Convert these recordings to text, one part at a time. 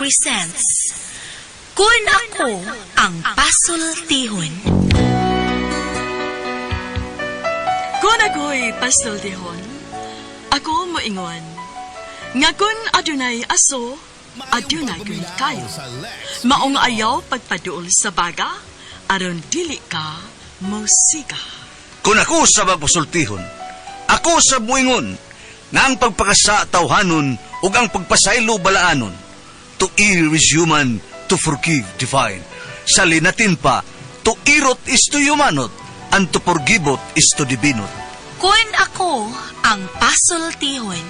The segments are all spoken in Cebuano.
presents Kun Ako Ang Pasultihon. Kung ako'y pasultihon, ako moingon, nga kun adunay aso, adunay kun kayo. Maong ayaw pagpaduol sa baga, aron dili ka musika. Kung ako sa magpasultihon, ako sa buingon, nga ang pagpakasa tawhanon ug ang pagpasaylo balaanon. To err is human, to forgive divine. Sa linatin pa, to irot is to humanot, and to forgiveot is to divinot. Kun ako ang pasultihon,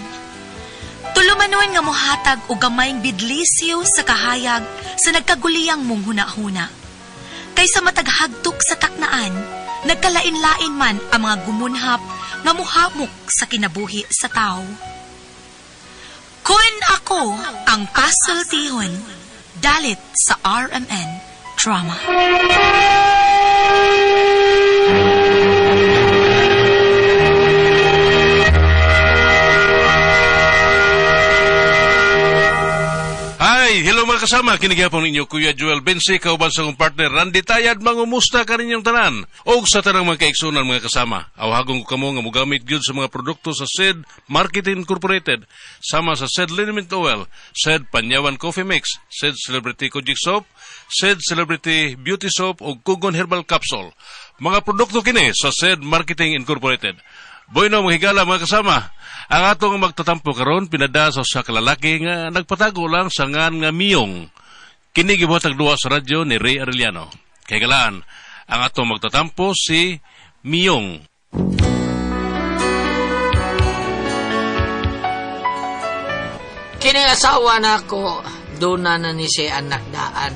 tulumanon nga mohatag og gamayng bidlisyo sa kahayag sa nagkaguliyang mong hunahuna. Kaysa mataghagtok sa taknaan, nagkalain-lain man ang mga gumunhap nga muhamok sa kinabuhi sa tao. Kun ako ang pasultihon, dalit sa RMN Drama. Hi! Hello mga kasama, kinigapon ninyo Kuya Joel Bensi, kauban sa akong partner Randy Tayad, mangumusta kaninyong tanan. Og sa tanang mga kaigsunan mga kasama, awhagon ko kamo nga mogamit gyud sa mga produkto sa SED Marketing Incorporated, sama sa SED Liniment Oil, SED Panyawan Coffee Mix, SED Celebrity Kojic Soap, SED Celebrity Beauty Soap ug Kugon Herbal Capsule. Mga produkto kini sa SED Marketing Incorporated. Bueno, mga higala, mga kasama. Ang atong magtatampo karon pinada sa usa ka lalaki nga nagpatago lang sa ngan nga Miyong. Kini gibuhatag duwa sa radyo ni Ray Arellano. Kay galaan, ang atong magtatampo si Miyong. Kini asawa na ako, doon na na ni siya anak daan.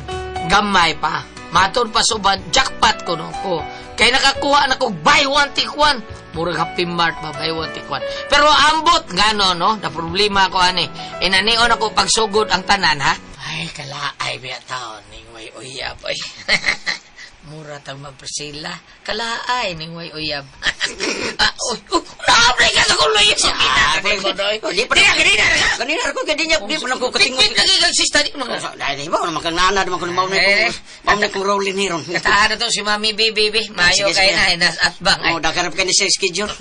Gamay pa. Maton pa suban, jackpot ko no ko. Kay nakakuha na ko, buy one, take one. Murag Happy Mart ba, buy one, take one. Pero ambot, gano no, na problema ko ani. Inanion ako pagsugod ang tanan, ha? Ay, kalaay biya taon, ning way uyab, ay. Mura tang Ma'am Priscilla. Kalaay, ning way uyab. Ah, uy, oh, naablay ka sa kuloy. Di pa Ganina, ganina. Ganina ko kay dinya di pa lang ko katingog. Tingin lagi kang sista di mga. Dai di ba naman kang nana naman ko mao na Eh, ko. Mao na kong rolling hiron. Kataan na to si Mami B, baby. Mayo Sige, kay sige. na, nas atbang. Ay, Oh, dakarap ka ni sa schedule.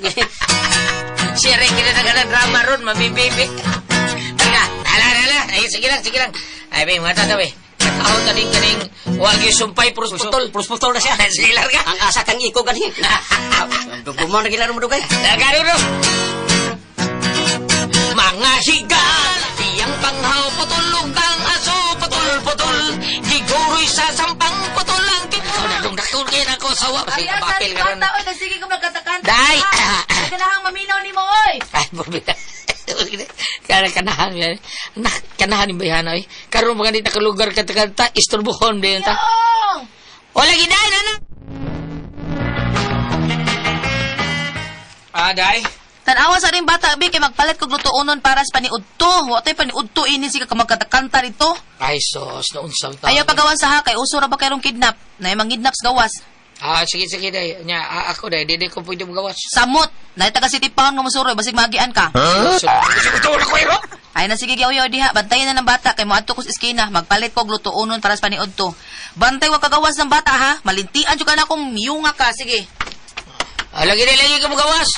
siya rin kinatagalan drama ron, Mami baby. Tara, ala, ala, ala. Ay, sige lang, sige lang. Ay, be, mga tataw eh. Katao ta din kaning wag yung sumpay, purus putol. Purus putol na siya. Sige, larga. Ang asa kang iko gani. Dugumo na gilaro mo dugay. Larga, no. Mga higala, iyang panghaw, putol, ug ang aso, putol, putol. Giguroy sa sampang putol ang Ikaw na dong dakol kayo na ako sawa. Kasi papel ka ron. Bata, oy, sige ko magkatakanta. Day! Nagkanahang maminaw ni mo, oy! Ay, borbita. Kaya kanahan yan. Anak, kanahan yung bayana eh. Karoon mga dito kalugar katakanta, isturbuhon ba yun ta? Yung! O lagi, day, nana! Ah, day? Tanawa sa ring bata, bi, kay magpalit kog lutuonon para sa paniudto. Wa to'y paniudto ini si ka magkatakanta rito. Ay, sos, naunsaw ta. Ayaw pagawan sa ha, kay uso ra ba kayrong kidnap? Na mangidnap sa gawas. Ah, sige, sige, day. Nya, ah, ako, day. Di, di ko pwede magawas. Samot! Naay taga City Pound nga musuroy, basig magian ka. Huh? Ito na ko, ero? Ay na sige giyaw diha, bantayan na ng bata kay moadto ko sa eskina, magpalit kog lutuonon para sa paniudto. Bantay wa kagawas ng bata ha, malintian jud ka na kung miyunga ka, sige. Ah, lagi, day, lagi ka magawas.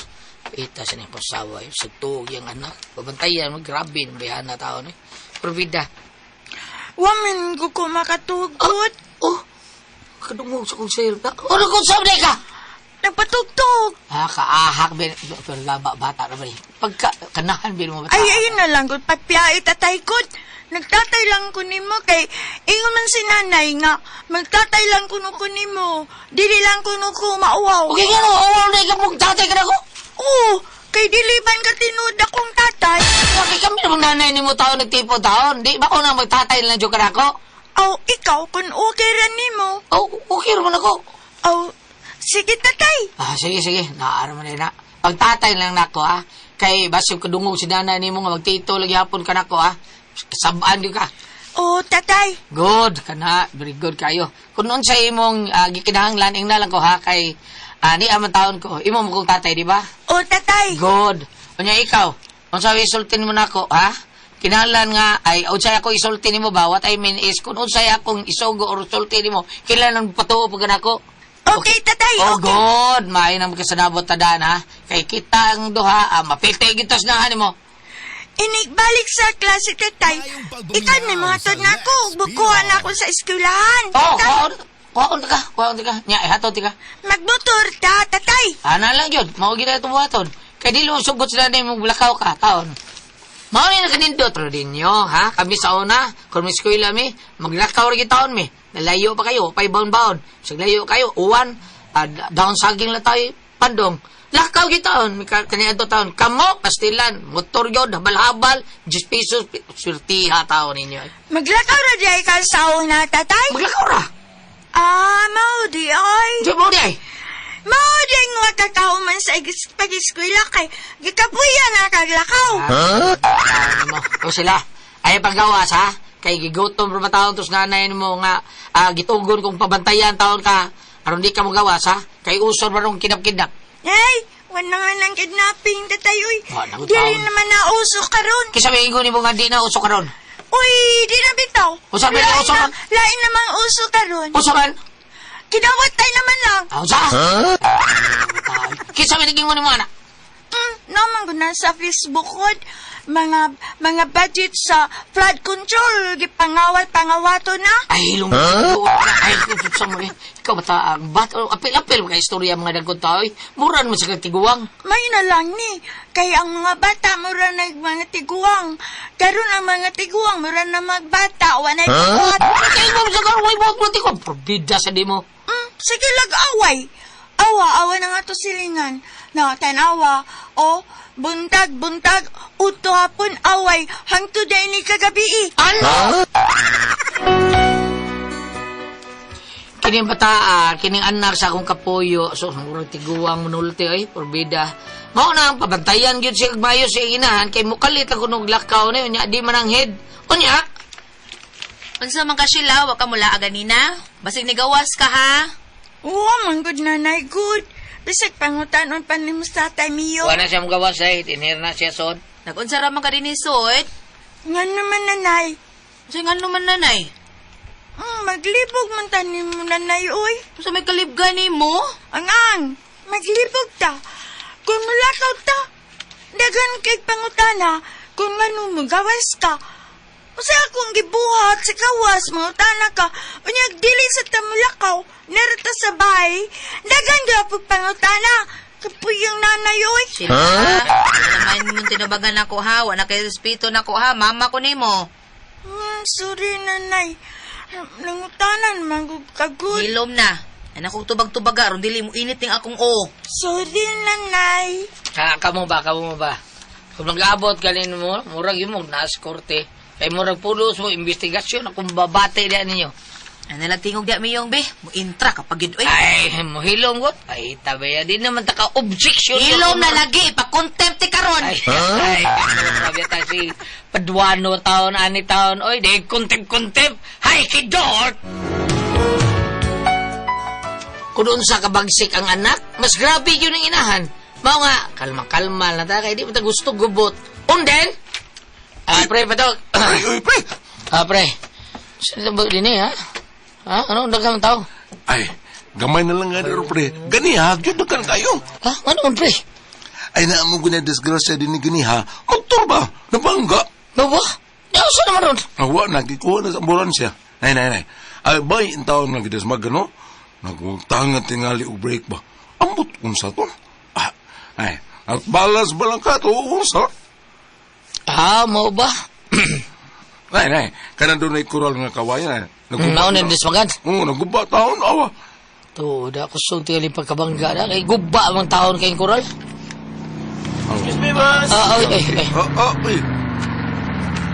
Ita sa ni pasawa, yung sa tuog yung anak. Babantayan mo, grabe, ng bayana tao ni. Probida. Wamin ko ko makatugot. Oh, kadungog sa kong sir. Ano kung sabi ka? Nagpatugtog. Ah, kaahak, ben, pero ba, bata na ba ni? Pagka, kanahan, ben, mo bata. Ay, ayun na lang. Kung patpiyait tatay ko. Nagtatay lang ko nimo kay ingon man si nanay nga magtatay lang kuno ko nimo. Dili lang kuno ko mauwaw. Okay nga, no, awal na ikaw mong tatay ka na ko. Oo, kay dili man ka tinuod akong tatay. Okay, kami namang nanay ni mo taon nagtipo taon. Di ba ko na magtatay lang dyan ka na ako? Aw, ikaw kun okay ra nimo. Oh, okay naman ako. Aw, sige tatay. Ah, sige, sige. Naaaram mo na yun, ha. Pagtatay lang nako, ha. Kay basig kadungog si nanay ni mo nga magtito lagi hapon ka nako, ha. Sabaan di ka. Oo, tatay. Good kana, very good kayo. Kung noon sa imong gikinahanglan ing na lang ko ha kay ni amang taon ko. Imo mo kong tatay, di ba? Oo, tatay. Good. Unya ikaw, unsa sultin mo nako, ha? Kinahanglan nga ay unsay ako isulti nimo ba? What I mean is kung unsay akong isugo or sulti nimo, kinahanglan patuo pag nako. Okay, tatay, Oh, okay. good. Maayo na magkasanabot ta daan, ha? Kay kita ang duha, mapilti gitas na nimo. Inigbalik sa klase, tatay. Ikaw may mga tod na ako. Bukuhan ako sa eskwelahan. Oh, Tatay, kuhaon. Kuhaon ka, kuhaon ka. Nya, ihatod ka. magmotor ta, tatay. Ana lang yun. Mao gid itong buhaton. Kay dili mo sugot sila na imong lakaw ka, taon. Mao ni nakanindot ro ninyo, ha? Kami sa una, kung may eskwela mi, maglakaw ra gyud taon mi. Nalayo pa kayo, pay baon-baon. Sa layo kayo, uwan, down saging lang tayo, pandong. Lakaw gyud taon, mi kaniadto taon. Kamo, Pastilan, motor yun, habal-habal, 10 pesos, swertiha taon ninyo. Maglakaw ra di ay ka sa una, tatay. Maglakaw ra. Ah, mao di ay. Di mo di ay. Mao di ay nga kakauman sa pag-eskwela kay gikapuya na kaglakaw. Huh? Mo. O sila, ay paggawas ha. Kay gigutom ra ba taon tos nanay mo nga gitugon kung pabantayan taon ka aron di ka mogawas ha. Kay usor ba rong kinap-kidnap. Ay, wala naman ang kidnapping, tatay, uy. Wa na ko Dili taon. naman na uso karon. Kaysa may ingon nimo nga di na uso karon. Uy, di na bitaw. Usa ba na Lain uso na, man? lain namang uso karon. Uso man? Kidawat tayo naman lang. Ah, usa? Huh? Kinsa may nag-ingon nimo ana? Naman ko na sa Facebook ko, mga budget sa flood control, gipangawat pangawato na. Ay, hilong huh? Ay, sa mo eh. Ikaw ba ta ang bat apil-apil ka istorya mga dagkong tao. eh. Mura naman sa katiguang. May na lang ni, kay ang mga bata mura na mga tiguang. Karon ang mga tiguang mura na magbata, wanay huh? Kay mo sa karon way buhat mo tiguang. Probida sa di mo. Sige lag away. Awa, awa na nga to silingan. Na, tanawa. O, buntag, buntag, uto hapon away. Hangtod na ini kagabi eh. Ano? Kining bataa, kining anak sa akong kapuyo, so murag tiguang munulti ay porbida. Mao na ang pabantayan gyud siya mayo sa inahan kay mukalit lang kunog lakaw na unya di man ang head. Unya, Unsa man ka Sheila, wa ka mula ganina? Basig nigawas ka ha. Oo, man good nanay, good. Bisag pangutanon pa nimo sa tatay Mio. wala siya magawas ay tinir na siya son. Nagunsa ra man ka dinhi sud? Nga naman nanay. Unsa nga naman nanay? Maglibog man tanim mo nanay, uy. Unsa may kalibga nimo? Ang ang, maglibog ta. Kung mulakaw ta, daghan kay pangutana, kung ano magawas ka. Usa akong gibuhat sa kawas, mangutana ka, unyag dili sa tamulakaw, narata sa bahay, daghan gyapon pangutana. Kapuyang nanay, oy. Sheila, huh? Naman mong tinabagan ako ha, wa na kay respeto nako ha, mama ko nimo. Sorry, nanay. Nangutanan, manggug kagud. Hilom na. Anak kong tubag-tubaga, aron dili mo init ning akong o. Sorry, nanay. Ha, kamo ba, kamo ba? Kung nag-abot ganin mo, murag yun mo, naas korte. Kay murag pulos mo, investigasyon, akong babate diyan ninyo. Ano lang tingog di miyong be, mo intra kapag yun, oy. Ay, mohilom ko. Ay, tabaya din naman taka objection. Hilom na lagi, ipa-contempt ti karon. Ay, ay, grabe ta si Paduano taon, ani taon. Oy, di contempt, contempt. Hay, kidort! Kung doon sa kabagsik ang anak, mas grabe yun ang inahan. Mao nga, kalma-kalma lang ta, kay di mo ta gusto gubot. Unden! Ah, pre, patok. Ay, uy, pre! Ah, pre. Saan ba din eh, ha? Ha? Ano, daghang tao? Ay, gamay na lang nga dito, pre. Gani ha, gyud na kan kayo. Ha? Ano man, pre? Ay, naamo ko na disgrasya din ni gani ha. Motor ba? Nabangga. Ano ba? Nausa naman ron. Awa, nagikuha na sa ambulansya. Nay, nay, nay. Ay, bay, in taon nga gidas magano. Nagutang tingali og break ba. Ambot unsa to? Ah, ay, at balas balangkat o unsa? Ah, mo ba? Nay, nay, kanang doon ay kural nga kawayan. Ay. Mao na dismagan. Oo, naguba taon, awa. To, da ko sung tingali pagkabangga na. Kay guba ang taon kayong kural. Excuse me, boss. Ah, oy, ay, ay. Ah, ah, ay.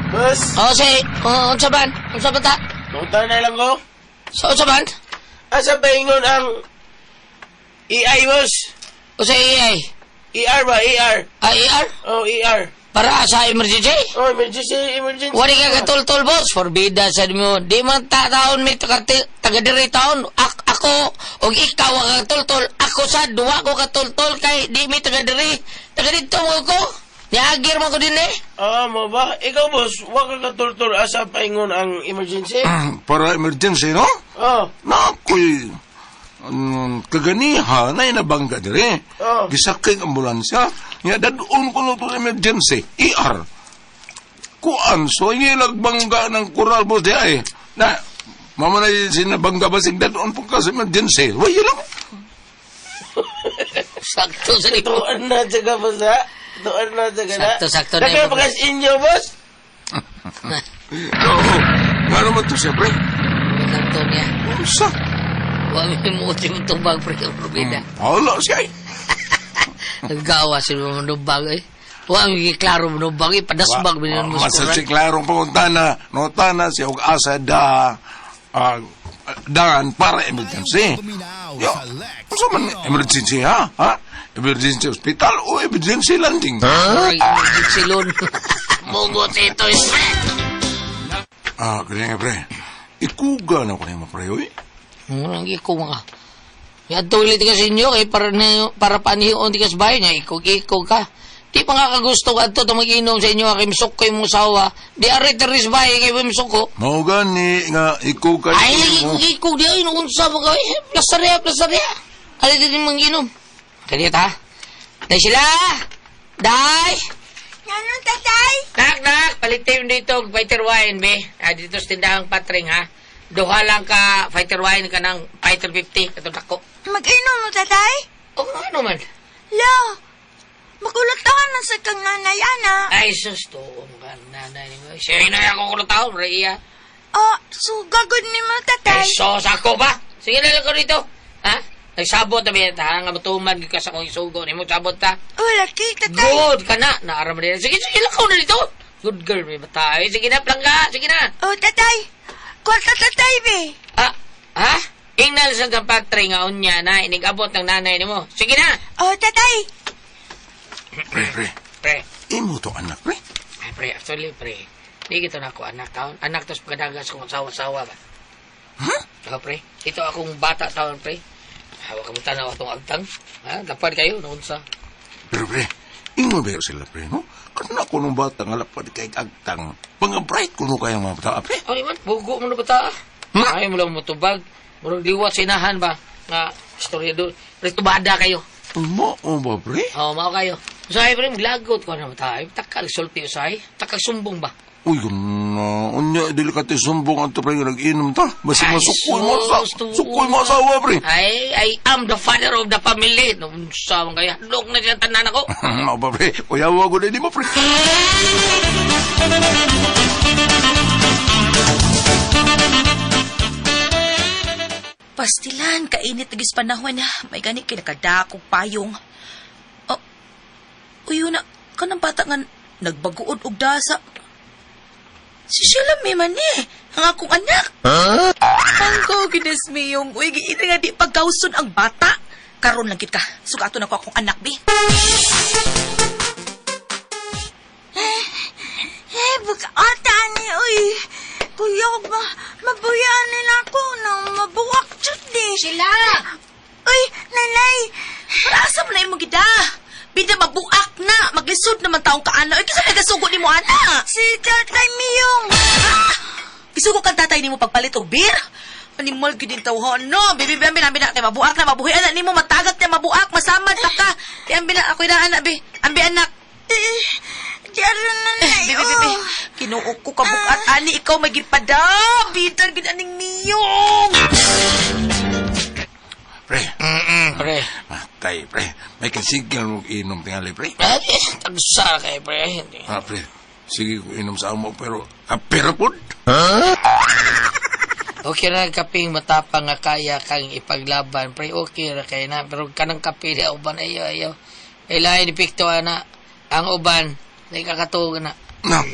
Boss, Oh, say, oh, unsa man? Unsa ba ta? Punta na lang ko. Sa unsa man? Asa ba ingon ang EI, boss? Unsa AI? ER ba? ER. Ah, ER? Oh, ER. Para sa emergency? Oh, emergency, emergency. Wari ka katultol, boss. Forbida sa mo. Di man ta taon may taga, taga diri taon. Ako, og ikaw ang katultol. Ako sa duwa ko katultol kay di mi taga diri. Taga dito mo ko. Niagir man ko din eh. Ah, mo ba? Ikaw, boss, wa ka katurtur asa paingon ang emergency? Para emergency, no? Oh, Nakoy, kaganiha na inabangga dire. Oh. Gisakay ang ambulansya. Nga dadun ko no to emergency. ER. Kuan, so bangga ng kural mo diya eh. Na, mama na yun sinabangga basig dadun po ka sa emergency. Wala yun lang. Sakto sa libo. tuan na siya ka, boss, ha? Tuan na siya ka na. Sakto, sakto na Nagkaya yun, boss. pakas inyo, boss? Oo. Nga naman to siya, pre. Sakto niya. Unsa? Wa mi muti mo tubag pre ang rubida. Wala siya eh. Naggawa sila mo nubag eh. Wa mi klaro mo nubag eh. Padasbag mi mo Masa sa si klarong panguntana, notana siya og asa da daan para emergency. Yo, unsa man emergency ha? Ha? Emergency hospital o emergency landing? Emergency loan. Mugot ito eh. Ah, kaya nga pre. Ikuga na ko na yung pre, oy. Murang iko mga. Ya tulit ka sa inyo kay para na para panihion di ka sa bahay niya ikog-ikog ka. Di pa nga kagusto ka ato mag-inom sa inyo kay misok kay mong sawa. Di are teris bahay kay misok ko. Mao gani nga ikuga Ay lagi ikog-ikog di ay unsa mo ka eh. Plasaria plasaria. Ay di mong inom. Kaya ta. Dai sila. Dai. Anong tatay? Nak nak palitim dito og fighter wine be. Ah, dito sa tindahang patring ha. Duha lang ka fighter wine ka ng fighter 50 katong dako. Mag-inom mo, tatay? Oh, ano man? La, makulatahan na sa kang nanay, ana. Ay, sus, tuong ka, nanay mo. Siya na ako kulo tao, Rhea. Oh, sugagod ni mo, tatay. Ay, sus, ako ba? Sige na lang ko dito. Ha? Nagsabot na biya, ha? Nga matuman ka sa kong isugo. Ni mo, sabot ta. Oh, laki, tatay. Good ka na. Naaram rin. Sige, sige, lakaw na dito. Good girl, may bata. Ay, sige na, plangga. Sige na. Oh, tatay. Kwarta, tatay, be. Ah, ha? Ingnan sa kapatre nga unya na inigabot ng nanay nimo. Sige na. Oh, tatay. Pre, pre. Pre. Imo to anak, pre. Ay, pre, actually, pre. Di gito na ako anak taon. Anak tos pagkadagas kong asawa-sawa ba. Huh? Oh, pre. Ito akong bata taon, pre. Hawa ka mo tanaw atong agtang. Ha? Lapad kayo, noon sa. Pero pre, ingon ba sila pre, no? Kana ko nung bata nga lapad kay agtang. Mga bright kuno kayo mga bata, pre. Ano man, bugo mo na bata. Hmm? Ay mo lang mutubag. Murag liwat sa inahan ba? Nga, istorya doon. Pre, tubada kayo. Mo ba, pre? Oo, mao kayo. Usahay, pre, maglagot ko na bata. Ay, takal, sulti usahay. Takal sumbong ba? Uy, na, unya, dili ka sumbong ang to, pre, nga nag-inom ta. Basta Ay, masukoy mo sa, sus, tuon sukoy mo asawa, pre. Ay, I am the father of the family. Noon sa mga kaya, lok na siya tanan ako. Mao ba, pre? Uyawa ko na di mo, pre. Pastilan, kainit na panahon na. May gani kay nakadakog payong. Oh, uyo na, kanang bata nga nagbaguod og dasa. Si Sheila may man eh, ang akong anak. Huh? Ang goodness me, yung uy, giina nga di pagkauson ang bata. Karon lang gid ka, sugato na ko akong anak, bi. Eh, bukata ni, uy. Kuyog, ma mabuyanin ako nang mabuwak jud di. Sheila! Uy, nanay. Para asa mo na imong gida? Bida mabuak na, maglisod naman taong kaana. Uy, kinsa may gasugo nimo ana? Si Tatay Miyong. Ah! Gisugo kang tatay nimo pagpalit og beer? Animal gyud din tawhon no. Bibi bi ambi na ambi na kay mabuak na mabuhi ana nimo matagak na mabuak masamad ta ka. Di ambi na ako na anak bi. Ambi anak. Eh, Diyan nanay, Bibi bibi. oh. Kinuo ko kabukat ani ikaw magipada. Bitan gid aning miyong. Pre, Pre. matay, pre. May kasigil mo inom tingali, pre. Ay, tagsa kayo, pre. Hindi. Ah, pre. Sige ko inom sa amo, pero kapira po. Okay ra kaping matapang nga kaya kang ipaglaban, pre. Okay ra kay na. Pero kanang kape di uban ayo ayo. Ilain epekto ana ang uban di kakatuog na. Na,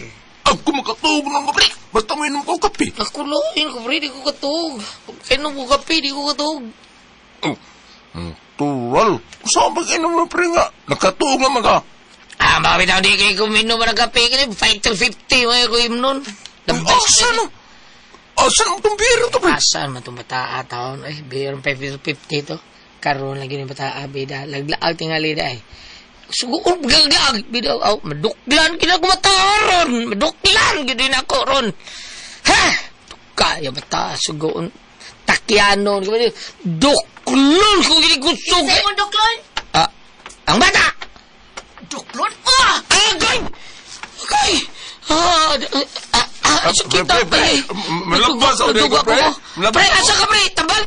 ako makatuog ng pre. Basta mo inom ko kape. Nakuloyin ko pre, di ko katuog. Kainom ko kape, di ko katuog. Oh, tural. Saan ba inom na pre nga? Nakatuog na mga. Ah, bakit ako di kayo kuminom ng kape? Kaya fighter 50, mga ko imnon. The best. Asa na? Asa na itong biro to, pre? Asan man itong bataa taon? Ay, beer 550 to. Karoon lagi ni bataa, bida. Laglaag tingali da ay. Sugoon gagag bidaw aw maduklan kina ko mataron. Maduklan gid din ako ron. Ha! Kaya bata sugoon takyanon duklon ko gid kusog. Sa imong duklon? Ah, ang bata. Duklon? Ah! Agay! Agay! Ah, ah, ah, Pre, pre, pre. Malabas ako dito, pre. Malabas Pre, ako. asa ka, pre? Tambal!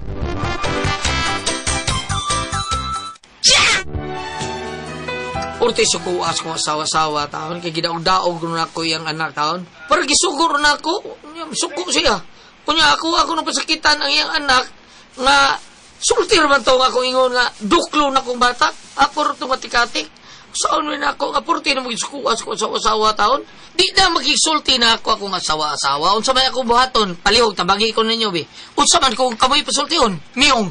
Urte sukuas ko asawa-sawa taon kay gidaog-daog na ako iyang anak taon. Para gisugor na ako, suko siya. Kunya ako ako nang pasakitan ang iyang anak nga sulti man to nga akong ingon nga duklo na akong bata. Ako ra tong atikatik. Saan man ako nga purti na magisukuas ko asawa-sawa taon. Di na magisulti na ako akong asawa-asawa. Unsa may akong buhaton? Palihog tabagi ko ninyo bi. Unsa man kung kamoy pasultihon? Miyong.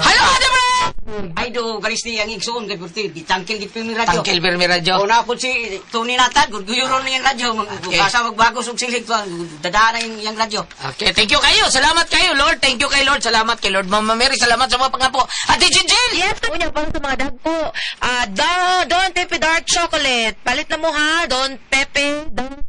Halo, Ate Bro! Ay do, galis ni ang igsuon kay Purti, gitangkil gid mi radyo. Tangkil pirmi radyo. O na po si Tony Nathan, guyuron niyang radyo, Okay. asa magbago og silig to, dadaan na yung radyo. Okay, thank you kayo. Salamat kayo, Lord. Thank you kay Lord. Salamat kay Lord. Mama Mary, salamat sa mga pangapo. Ate Jinjin! Yes, unya pa sa mga dagpo. Ah, Don Pepe Dark Chocolate. Palit na mo ha, Don Pepe Dark.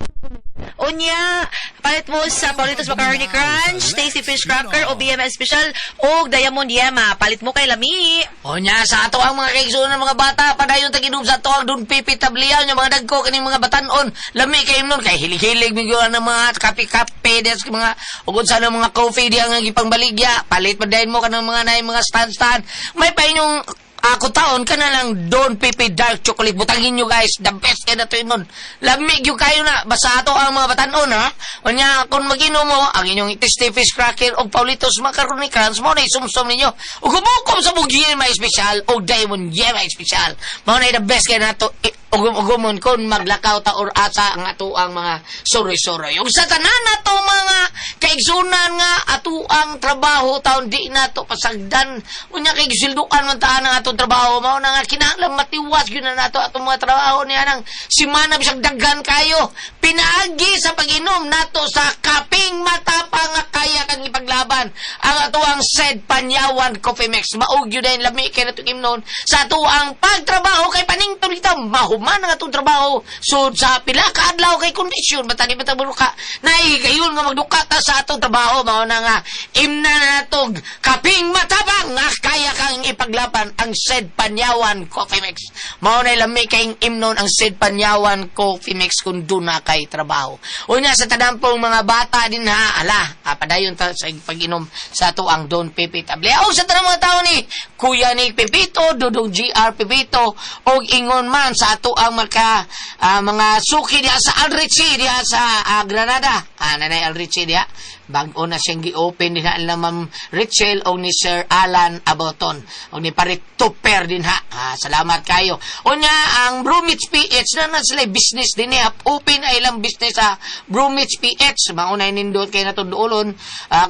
Unya, palit mo sa Paulitos Macaroni Crunch, Tasty Fish Cracker, o BMS Special, o Diamond Yema. Palit mo kay Lami. O nya, sa ato ang mga kaigsuon ng mga bata, padayon taginom sa ato ang Don Pepe Tablian, yung mga dagko, kaning mga batanon, lami kayo nun, kay hilig-hilig, migyo ng mga kape-kape, des, mga, ugod sa mga coffee, di ang ipangbaligya, palit pa dahil mo kanang mga nay, mga stand-stand, may pa inyong ako taon ka na lang Don Pepe Dark Chocolate. Butangin nyo guys, the best kay na to yun nun. Lamig yung kayo na, basta ato ang mga batanon ha. Unya, kung mag-inom mo, ang inyong Tasty Fish Cracker o Paulitos Macaroni Crunch, mo na isumsum ninyo. O gumukom sa bugyin may espesyal o Diamond Yema espesyal. Mao na the best kay na to. Ugum-ugumon kung maglakaw ta or asa ang ato ang mga suroy-suroy. Ug sa tanan na to mga kaigsunan nga ato ang trabaho taon di na to pasagdan. Unya kay gisildukan man taan ang atong trabaho mao na nga kinahanglan matiwas gyud na nato atong mga trabaho niya nang simana bisag daghan kayo. Pinaagi sa pag-inom nato sa kaping matapang nga kaya kang ipaglaban ang ato ang said Panyawan Coffee Mix. Maug gyud ay lami kay nato imnon sa ato ang pagtrabaho kay panington kita mahuman ang atong trabaho sud sa pila ka adlaw kay kondisyon bata di bata ka nahigayon nga magduka ta sa atong trabaho mao na nga imna natog kaping matapang nga kaya kang ipaglaban ang said Panyawan Coffee Mix. Mao na lami kayong imnon ang said Panyawan Coffee Mix kung doon na kay trabaho. Unya sa tanampong mga bata din ha, ala, padayon ta sa pag-inom sa ato ang Don Pepe Tablea. O sa tanang mga tao ni Kuya ni Pepito, Dudong GR Pepito, og ingon man sa ato ang maka, mga suki diha sa Alrichi diha sa Granada. Nanay Alrichi diha. Bag-o na siyang gi-open din ha nila Ma'am Richel o ni Sir Alan Aboton o ni Parit Tupper din ha. Salamat kayo. Unya, ang Brumich PH na na sila business din eh. Open ay ilang business sa Brumich PH. Maunay nindot kayo na duolon.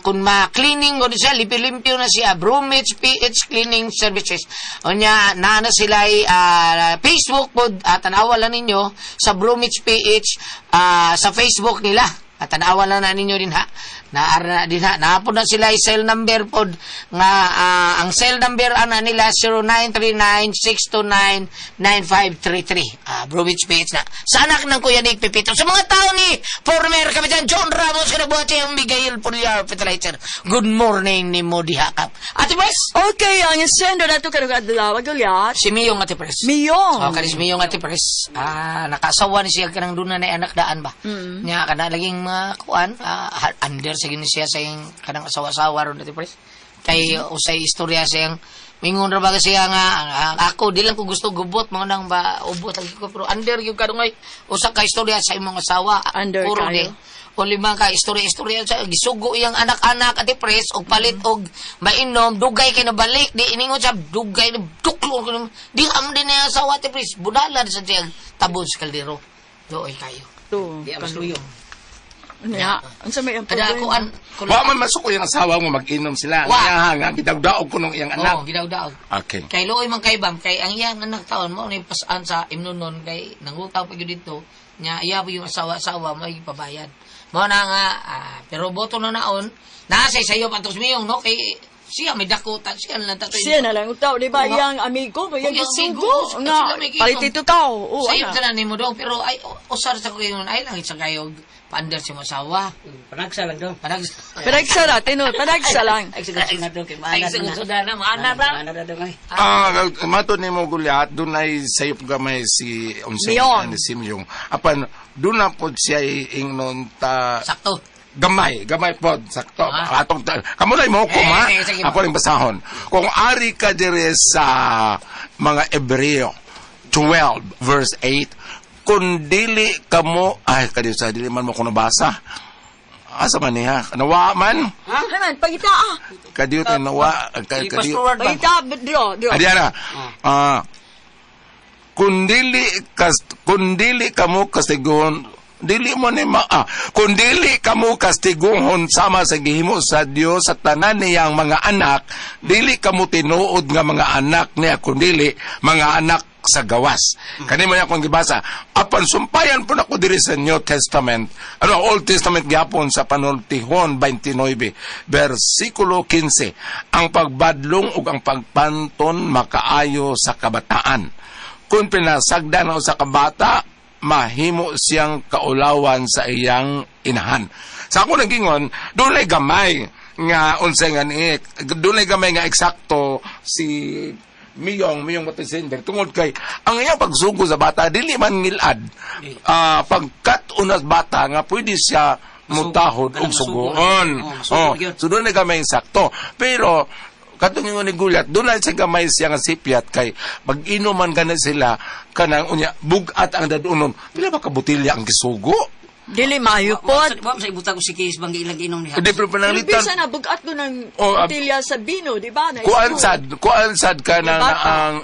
Kung ma-cleaning ko siya, limpyo-limpyo na siya. Brumich PH Cleaning Services. Unya, na na sila ay, Facebook po. Tanawa lang ninyo sa Brumich PH sa Facebook nila. At tanawa lang na ninyo din ha. Naara na din ha. Naapod na sila cell number pod nga ang cell number ana nila 0939-629-9533. Brumich PH na. Sa anak ng Kuya Nick Pepito. Sa mga tao ni former Kapitan John Ramos kinabuhat siya ang Miguel Pulyar Fertilizer. Good morning ni mo diha kap. Ate Pres! Okay, ang sendo na to karong adlaw gulyat. Si Miyong Ate Pres. Miyong. Oh, kanis Miyong Ate Pres. Nakasawa ni siya kanang doon na anak daan ba. Nya kana laging mga kuan under sa gini siya sa iyang kanang asawa-asawa ron Ate Pres. Kay usay istorya siyang mingon ra ba siya nga ako di lang ko gusto gubot mo nang ba ubot lagi ko pero under gyud kadungay usa ka istorya sa imong asawa Under puro kayo. di o lima ka istorya-istorya sa gisugo iyang anak-anak Ate Pres og palit og mainom dugay kay nabalik di iningon siya dugay na duklo ko di am din niya asawa Ate Pres budalan sa siyang tabon sa kaldero doy kayo To. di am suyo Nya, unsa may ang kada problema? ako an Wa man masuko yung asawa mo mag-inom sila. Wa. Nga nga gidawdaog ko nung iyang oh anak. gidawdaog Okay. Kay luoy man kay bam kay ang iyang anak taon mo ni pasaan sa imnonon kay nangutaw pa gyud dito nya iya pa yung asawa-asawa may pabayad. Mo na nga, pero boto na naon, nasa sayo patos miyong, no? Kay siya may dako, ta, siya na lang tatoy. Siya na lang utaw, di ba? Oo. Iyang amigo, iyang Iyang amigo, gisugo. Nga, sila may ginom. palit ito tao. Oo, Sayop ana. tanan nimo dong, pero ay, usar sa ko yun, ay lang sa kayo, pander si masawa. Panagsa lang dong. Panagsa. Panagsa ra, tinuod, panagsa lang. Ay, siguro na dong. Kay Ay, maanad siguro na. na, maanad na. Maanad na dong ay. Mato ni mo Gulyat, doon ay sayop gamay si unsay Miyong. ni si Miyong. Apan doon na pod siya ingnon ta Sakto. Gamay, gamay pod, sakto. Ah. Atong kamo na mo ko ma. Eh, sige, sige. Ako ring basahon. Kung ari ka dire sa mga Ebreo 12 verse 8, kung dili kamo ay kadi sa dili man mo ko nabasa. Asa man niya? Nawa man? Ay man, pagita ah. Kadiyo tayo nawa. I-fast Kadiyo. forward ba? Pagita, dro, dro. Adi ana. Kung dili kamo kastigon dili mo ni ma kung dili kamo kastiguhon sama sa gihimo sa Dios sa tanan niyang mga anak, dili kamo tinuod nga mga anak niya kun dili mga anak sa gawas. Kani man akong gibasa. Apan sumpayan po nako diri sa New Testament. Ano, Old Testament gyapon sa Panultihon 29 bersikulo 15. Ang pagbadlong ug ang pagpanton makaayo sa kabataan. Kung pinasagdan ang usa ka bata, mahimo siyang kaulawan sa iyang inahan. Sa ako nagingon, dunay gamay nga unsay nga ni dunay gamay nga eksakto si Miyong, Miyong Matisinder, tungod kay ang iyang pagsugo sa bata dili man ngilad. Pagkat unas bata nga pwede siya mutahod og Kanang masugo. sugoon. Oh, masugo Oh, gyud. so doon na gamay sakto. Pero katong ingon ni Gulyat, doon na siya gamay siya nga sipyat kay mag-inuman gani sila kanang unya bugat ang dadunon. Pila ba ka botelya ang gisugo? Dili maayo pod. Wa sa ibutang ko si Kis bang ilang inom niya. Hindi pero Pero pananglitan. bisa na, bugat ko ng Oh, botelya sa bino, di ba? Na Kuan sad ka na Yung bata. ang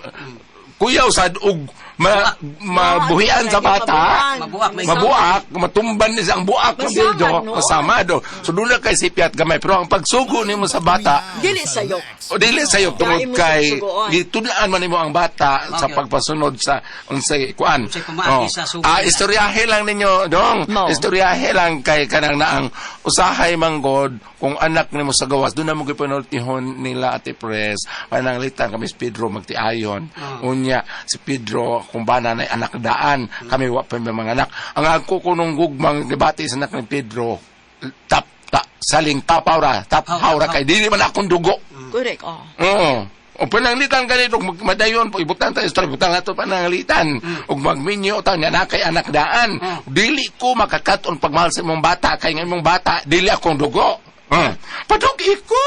kuyaw sad og mabuhian sa bata. Mabuak, may Mabuak, matumban ni ang buak ng Masama, bildo, no? masama do. So doon na kay sipyat gamay pero ang pagsugo nimo sa bata, Dili sa'yo. o dili sayo tungod Dai mo kay sa sugoon. gitudlaan man nimo ang bata sa Okay. pagpasunod sa unsay kuan. Unsay pamaagi sa sugo. Istoryahe lang ninyo, dong. No. Istoryahe lang kay kanang naang usahay manggod kung anak nimo sa gawas doon na mo gipanultihon nila Ate Pres pananglitan kami si Pedro magtiayon. Unya si Pedro kung bana na anak daan kami wa pa may mga anak. Ang ako kunong gugmang debate sa anak ni Pedro tap ta, saling tapaw ra tapaw ra kay dili man akong dugo. Correct, oh. Oo. O pananglitan ganito, madayon po, ibutang tayo, istorya, ibutang nato pananglitan. Ug magminyo ta niya na kay anak daan. Dili ko makakaton pagmahal sa imong bata, kay nga imong bata, dili akong dugo. Padug ko.